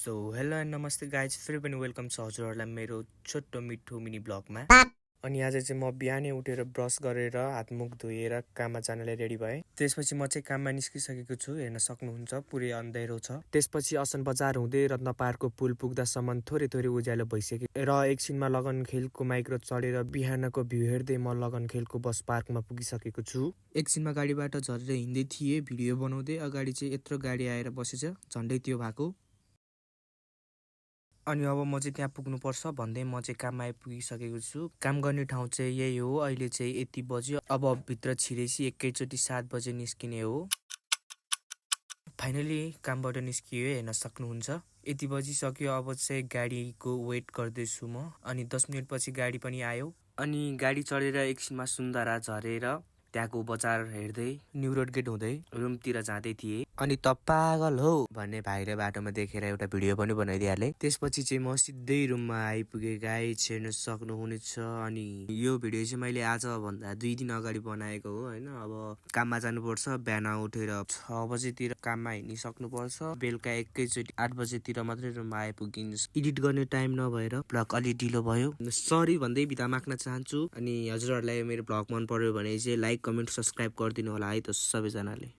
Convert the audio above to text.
So hello and नमस्ते guys, फेरि पनि वेलकम छ हजुरहरूलाई मेरो छोटो मिठो मिनी ब्लगमा। अनि आज चाहिँ म बिहानै उठेर ब्रस गरेर हातमुख धोएर काममा जानलाई रेडी भएँ। त्यसपछि म चाहिँ काममा निस्किसकेको छु, हेर्न सक्नुहुन्छ पुरै अँध्यारो छ। त्यसपछि असन बजार हुँदै रत्नपारको पुल पुग्दासम्म थोरै थोरै उज्यालो भइसक्यो र एकछिनमा लगनखेलको माइक्रो चढेर बिहानको भ्यू हेर्दै म लगनखेलको बस पार्कमा पुगिसकेको छु। एकछिनमा गाडीबाट झरेर हिँड्दै थिएँ भिडियो बनाउँदै। अगाडि चाहिँ यत्रो गाडी आएर बसेछ, झन्डै त्यो भएको। अनि अब म चाहिँ त्यहाँ पुग्नुपर्छ भन्दै म चाहिँ काममा आइपुगिसकेको छु। काम गर्ने ठाउँ चाहिँ यही हो। अहिले चाहिँ यति बज्यो, अब भित्र छिरेपछि एकैचोटि 7 बजे निस्किने हो। फाइनली कामबाट निस्कियो, हेर्न सक्नुहुन्छ। यति बजिसक्यो, अब चाहिँ गाडीको वेट गर्दैछु म। अनि 10 मिनटपछि गाडी पनि आयो। अनि गाडी चढेर एकछिनमा सुन्दरा झरेर त्यहाँको बजार हेर्दै न्यू रोड गेट हुँदै रुमतिर जाँदै थिएँ। अनि त पागल हो भन्ने भाइले बाटोमा देखेर एउटा भिडियो पनि बनाइदिइहालेँ। त्यसपछि चाहिँ म सिधै रुममा आइपुगेँ। गाइज हेर्न सक्नुहुनेछ। अनि यो भिडियो चाहिँ मैले आजभन्दा 2 दिन अगाडि बनाएको हो होइन। अब काममा जानुपर्छ, बिहान उठेर 6 बजेतिर काममा हिँडिसक्नुपर्छ, बेलुका एकैचोटि 8 बजेतिर मात्रै रुममा आइपुगिन्छ। एडिट गर्ने टाइम नभएर भ्लग अलि ढिलो भयो, सरी भन्दै बिदा माग्न चाहन्छु। अनि हजुरहरूलाई मेरो भ्लग मन पर्यो भने चाहिँ लाइक कमेन्ट सब्सक्राइब गरिदिनु होला है त सबैजनाले।